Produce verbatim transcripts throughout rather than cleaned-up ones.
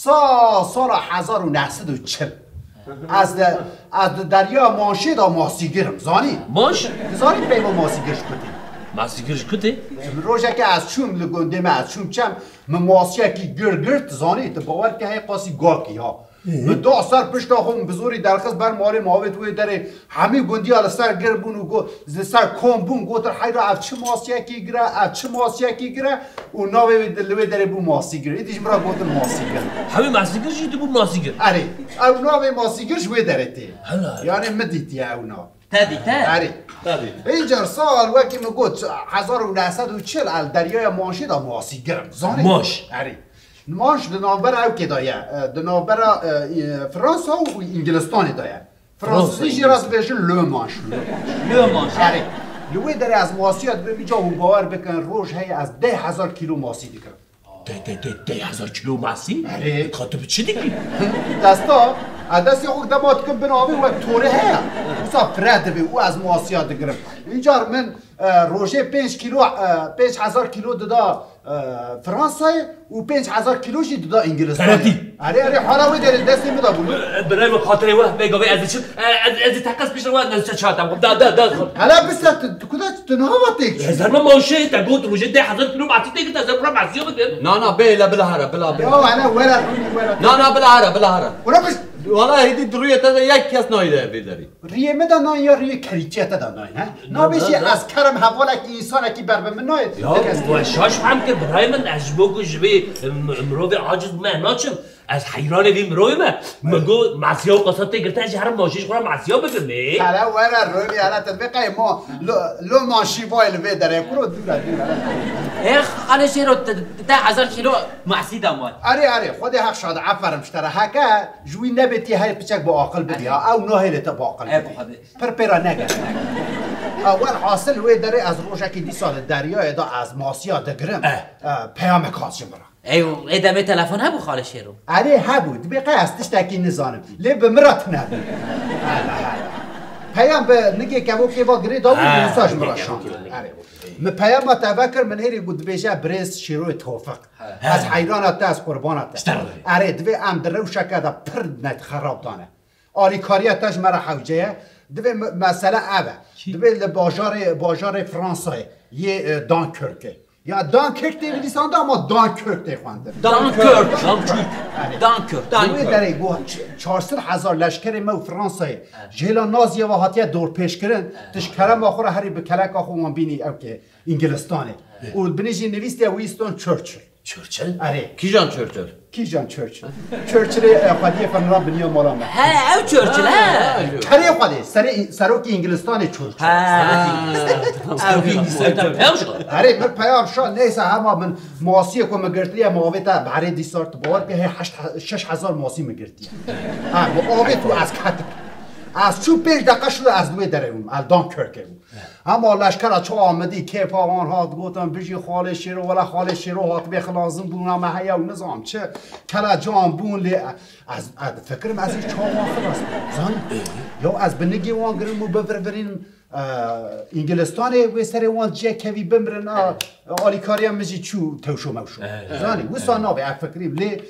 Sa sala hezar û neh sed û çil. Ez de, ez di derya Manşê de masîgir im, zanî? Manş? Zanî peyva masîgir ji ku tê? Masîgir ji ku tê? Rojekê ez çûm li gundê me, ez çûm çem, min masiyekî gir girt, zanî? Tu bawer ke hey qasî gakî ha. Min da ser pişta xwe, min bi zorî derxist ber malê, mavêt wê derê. Hemî gundiya li ser gir bûn û got, li ser kom bûn, gotin, "Heyra, ev çi masiyekî gir e, ev çi masiyekî gir e?" Û navê wê di-, li wê derê bû Masîgir. Îdî ji min re gotin Masîgir. Hemî Masîgir jî dibû Masîgir. Erê, ew navê Masîgir ji wê derê tê. Hela. Yani min dîtiye ew nav. Te dîte? Erê. Tabii. Îcar sal wekî min got, hezar û neh sed û çil el deryaya Manşê de Masîgir im. Zanî? Manş. Erê. Manş di navbera ew kê de ye. E, di navbera, e, e, Fransa û Îngilistanê de ye. Fransizî jî re dibêjin Le Manche. Le Manche. Erê. Li wê derê ez masiya dibim, îca hûn bawer bikin, roj heye ez deh hezar kîlo masî dikirim. Deh, deh, deh, deh hezar kîlo masî? Erê. Ka tu bi çi dikî? Desta, ez destê xwe dema dikim bin avê wek torê heye. Wisa fire dibe û ez masiya digirim. Încar min, e, rojê pênc kîlo, e, pênc hezar kîlo dida, e, Fransayê û pênc hezar kîlo jî dida Îngilistanê. Beretî. Erê, erê, hala wê derê destê min de bû. Birayê min, xatirê we, bê gavê ez diçim. E, ez, ez ê teqez piştre we, ez çi çatem. Da, da, da. Hele bise tu, tu kuda tu niha va têk çû. Ez herma Manşê, te got rojê deh hezar kîlo masî têk, ez herma masiya bikim. Na, na, bê, hele bila here, bila, bila. Ya, hele were, rûnî were. Na, na, bila here, bila here. Ura biz. Wala hêdî di rûyê te de yek kes nayê de vê derî. Riyê min de nayê ya riyê kerîtiye te de nayê, he? Na, nabêjî na, na. Ez kerem hevalekî, însanekî ber bi min nayê. Ya, we şaş fehm kir, birayê min, ez ji bo ku ji vê, m-, mirovê aciz bime naçim. Ez heyranê vî mirovê me. Mi got, masiya û qasa tê girtin, ez jî herim Manşê ji xwe re masiya bikim ê. Hele were rûnî, hele te vê qey ma lo, lo Manşî vay li vê derê, kuro dûre, dûre. Ê, Xalê Şêro, te, te hezar kîlo masî da mal. Erê, erê, Xwedê heq şad, aferin ji te re. Heke ji wî nebê tê her piçek bi aqil bidî, ha. Ew nahêlê te bi aqil bidî. Pir pê re nege. Ha, welhasil wê derê ez rojekî dîsa li deryayê de ez masiya digirim. Eh. Eh, peyamek hat ji min re. Ey, ê demê telefon hebû Xalê Şêro? Erê hebû, dibê qey ez tiştekî nizanim. Lê bi min re tune bû. Peyam bi nigê kevokê va girê da bû, ha, wisa ji min re şand. Erê. Min peyama te vekir, min hêrî got dibêje birêz Şêroyê Tofiq. Ha. Ez heyrana te, ez qurbana te. Erê, divê em di rewşeke de pir net xerab dane. Alîkariya te ji me re hewce ye. Divê me-, mesele ev e. Çi? Divê li bajarê, bajarê Fransayê yê, e, Dunkirkê. Ya Dunkirk tê nivîsandin ama Dunkirk tê xwendin. Dunkirk. Dunkirk. Erê. Dunkirk. Li wê derê got ç-, çar sed hezar leşkerê me û Fransayê ji hêla Naziyê ve hatiye dorpêçkirin. Tu ji kerema xwe re herî bi keleka xwe wan bînî ew kê Îngilistanê. Û binê jî nivîstiye Winston Churchill. Churchill? Erê. Kîjan Churchill? Kîjan Churchill? Churchillê, e, xwediyê xwe nira biniya mala me. He, ew Churchill, he. Ha, ha, Kerê xwedê, serê, serokê Îngilistanê Churchill. Ha. Ew Îngilistanê, ew Churchill. Erê, min peyam şa, neyse, hema min masiyê ku min girtiye, min avête berê dîsar, tu bawer ke, hê heşt, şeş hezar masî min girtiye. Ha, min avêt û ez ketim. Ez çû pênc deqa şû ez li wê derê bûm, ez Dunkirkê bûm. Hema leşkera çawa min dî, kêfa wan hat, gotin, "Bijî Xalê Şêro, wela Xalê Şêro hatibê xilazin bûna me heye û nizam çi, kele can bûn lê." Ez, ez fikirim ez ê çawa wan xilas bikim, zanî? Ya ez bi nigê wan girim û bivirvirînim, e, Îngilistanê, wê serê wan cihekevî bimirin, a, alîkariya min jî çû tewşo mewşo. Zanî, wisa nabe, ez fikirîm lê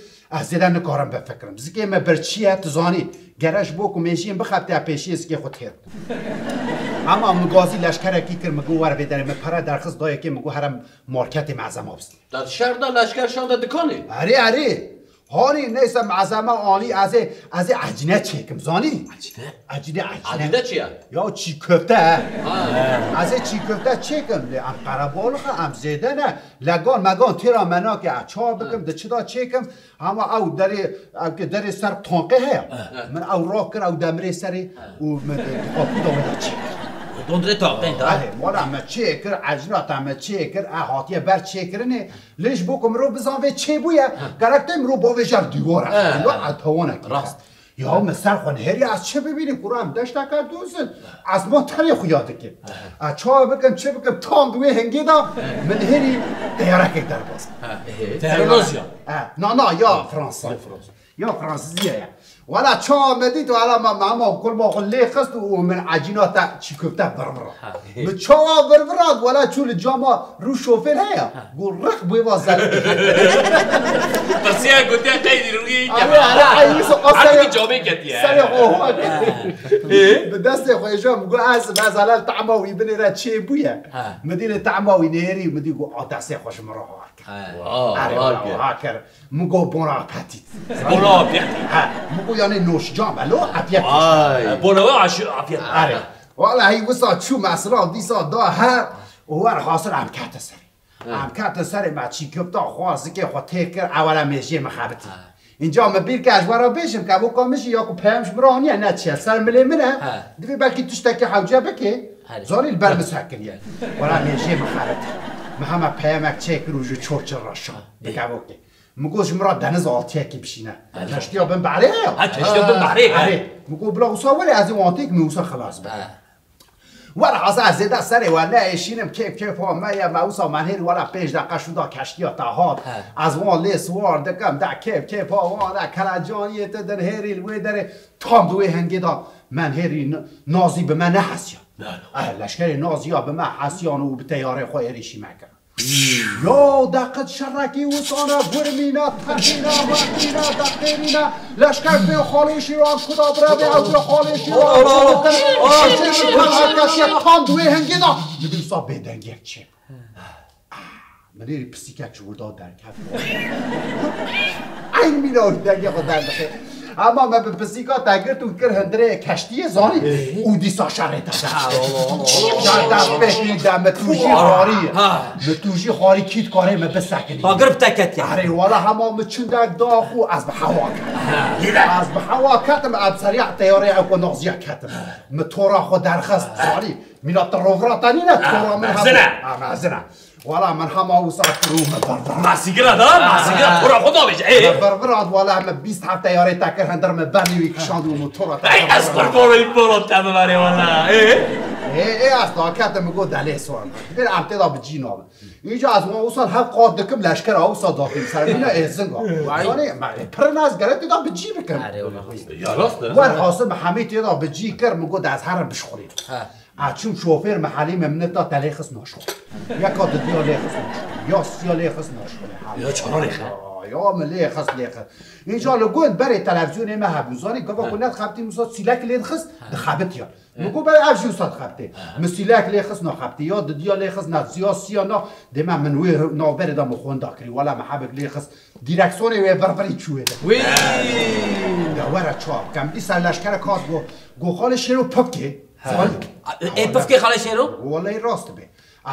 Ez zêde nikarim bifikirim. Zikê me birçî ye, tu zanî. Gere ji bo ku mêjiyên bixebite pêşiyê zikê xwe têr bikim. Ema min gazî leşkerekî kir, min got, "Were vê derê." Min pere derxist dayê kê, min got, "Here marketê mezema bistî." Te şer da leşker şande dikanê? Erê, erê. Hanî neyse mezema anî, ez ê, ez ê ecîne çêkim, zanî? Ecîne? Ecîne, ecîne. Ecîne çi ye? Ya çî köfte he. Ha. Ez ê çî köfte çêkim. Lê em qerebalix e, em zêde ne. Legan megan têra me nake, ez çawa bikim, di çi da çêkim, hema ew derê, ew ke derê ser tanqê heye. He. Min ew rakir, ew demirê serê û min di qapû da wê da çêkir. Dondrê tanqê da? Erê, wala me çêkir, ecnata me çêkir, e hatiye ber çêkirinê. Lê ji bo ku mirov bizan vê çêbûye, gerek tê mirov bavêje li dîwar e. He. Dîwar e tawanekî. Rast. Ya min ser xwe nihêriye, ez çi bibînim, kura em deşteke dûz in. Ez ma tenê xuya dikim. Ez çawa bikim, çi bikim, tam di wê hingê de min nihêrî teyarekek derbas. Teyare Nazya? E, na, na, ya Fransa. Ya Fransa. Ya Fransizî ye. Wela çawa me dît, wela me, me hema kulba xwe lê xist û min ecîna te çî köfte virvira. Ha. Min çawa virvira, wela çû li cama rû şofêr heye. Ha. Got, "Riq bû va zer." Pirsiya gotiye, "Qey dî rûyê?" Arê, arê, ay, wisa, o Artık serê, cevabê ketiye. Serê xwe hwa kir. Ê? Bi destê xwe êja, min got, ez, ez helal tahma wî binêre çê bûye. Ha. Min dî lê tahma wî nêrî, min dî got, a destê xwe ji min re hwa kir. Ha. Wow, Arê, hwa wala, kir. Hwa kir. Min got, bon appétit. Bon appétit. Ha, min got, yani, noş cam, elo, afiyet olsun. Vay. Bon appétit, afiyet. Arê. Wala, hey, wisa çû mesela, dîsa da her, û wer xasir em kete serê. Em ketin serê me çîkifta xwe zikê xwe têr kir, ewela mêjiyê min xebitî. Înca min bîr ke ez we re bêjim ke weka min jî ya ku peyam ji min re aniye ne çi ye, ser milê min e. Divê belkî tiştekî hewce bikê. Zanî li ber min sekiniye. Wela mêjiyê min xebitî. Min hema peyamek çêkir û ji çor çir re şa. Bikevokê. Min got ji min re deniz altiyekî bişîne. Keştiya bin behrê ya. Ha, keştiya bin behrê, ha. Erê. Min got bila wisa were ez ê wan têk min wisa xilas bim. Werhasa ez zêde serê we neêşînim, kêf kêfa me ye, me wisa menhêrî wela pênc deqe şûnda keştiya te hat. He. Ez wan lê siwar dikim, de kêf kêfa wan e, kelecaniyê te dinhêrî li wê derê. Tam di wê hingê de menhêrî n-, Nazî bi me nehesiya. Eh, leşkerê Naziya bi me hesiyan û bi teyarê xwe êrîşî me kir. Ya deqet şerekî wisane, gurmîne, teqîne, meqîne, deqêrîne, leşker bê xalê şîran, kuda birevê ew bê xalê şîran, tam di wê hingê de min dîsa bêdengiyek çê. Min êrî pisîkek ji wir da derket. Eyn mîna wî dengê xwe derdixê. Ama me bi pisîka te girt û kir hundirê keştiyê zanî û dîsa şerê te dest pê kir. Şer dest pê kir de mi tûjî xwarî ye. Mi tûjî xwarî kî dikarê me bisekinî. Agir bi te ketiye. Erê wala hema mi çindek da xwe ez bi hewa ketim. Ez bi hewa ketim, em seriya teyarê ew ku Naziya ketim. Mi tora xwe derxist zanî. Mîna ti rovra te nîne, tora min hema. Mezin e. Ha, mezin e. Wala min hema wisa kir û me berber. Masîgira da, masîgira tora xwe da bêje. Ê? Me berber hat wala me bîst heft teyarê te kir, hender me bernî wî kişand û motora te. Ey, ez qurbanê pola te bibarê wala. Ê? Ê, ê, ez da ketim, min got delê sor. Dibêr em tê da bi cî nabin. Înca ez wan wisa hev qat dikim, leşkera wisa da bîm ser mîna êzinga. Vay. Zanî, me pir nas gere tê da bi cî bikim. Erê wala. Ya rast e. Wer hasim hemî tê da bi cî kir, min got ez herim bişxulîm. Ha. A çûm şofêr mihelî me min ta te lê xist naşo. Yeka didiya lê xist naşo. Ya siya lê xist naşo. Ya çara lê xist? Ya, ya min lê xist, lê xist. Înca li gund berê televîzyonê me hebû. Zanî gava ku nedixebitî wisa sîlek lê dixist, dixebitiya. Min got berê ev jî wisa dixebitê. Min sîlek lê xist naxebitî. Ya didiya lê xist na, ya siya na. Dê me min wê navberê de min xwenda kirî. Wela me hebek lê xist. Dîreksonê wê vir virî çû wê de. Wî! De were çawa bikem. Dîsa leşkerek hat go, go xalê Şêro pivkê. He. Zanî? Ê, pivkê xalê Şêro? Wele rast dibê.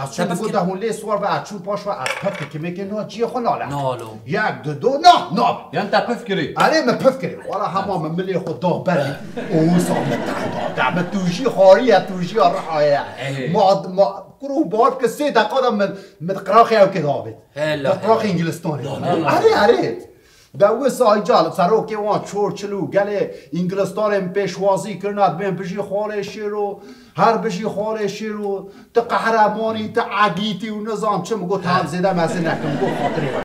Ez çûm go de hûn lê siwar be, ez çûm paş ve, ez pivkê kimêkê na ciyê xwe nale. Nalo. Yek, du, do, na, na. Yan te piv kirî? Erê min piv kirî. Wala hema min milê xwe da berî. Û wisa min te da. De min tûjî xwarî ye, tûjiya riha ye. Ey. Ma, ma, kur û bar ke sê deqa de min, min qiraxê ew kê da bêt. Hela, Di qiraxê hela. Îngilistanê. Hela. Erê, erê. De wisa îca li serokê wan Churchill û gelê Îngilistanê min pêşwazî kirina, dibên bijî xalê Şêro, her bijî xalê Şêro, tu qehremanî, tu egîtî û nizam çi, min got, tam zêde mezin nekim, min got, xatirê we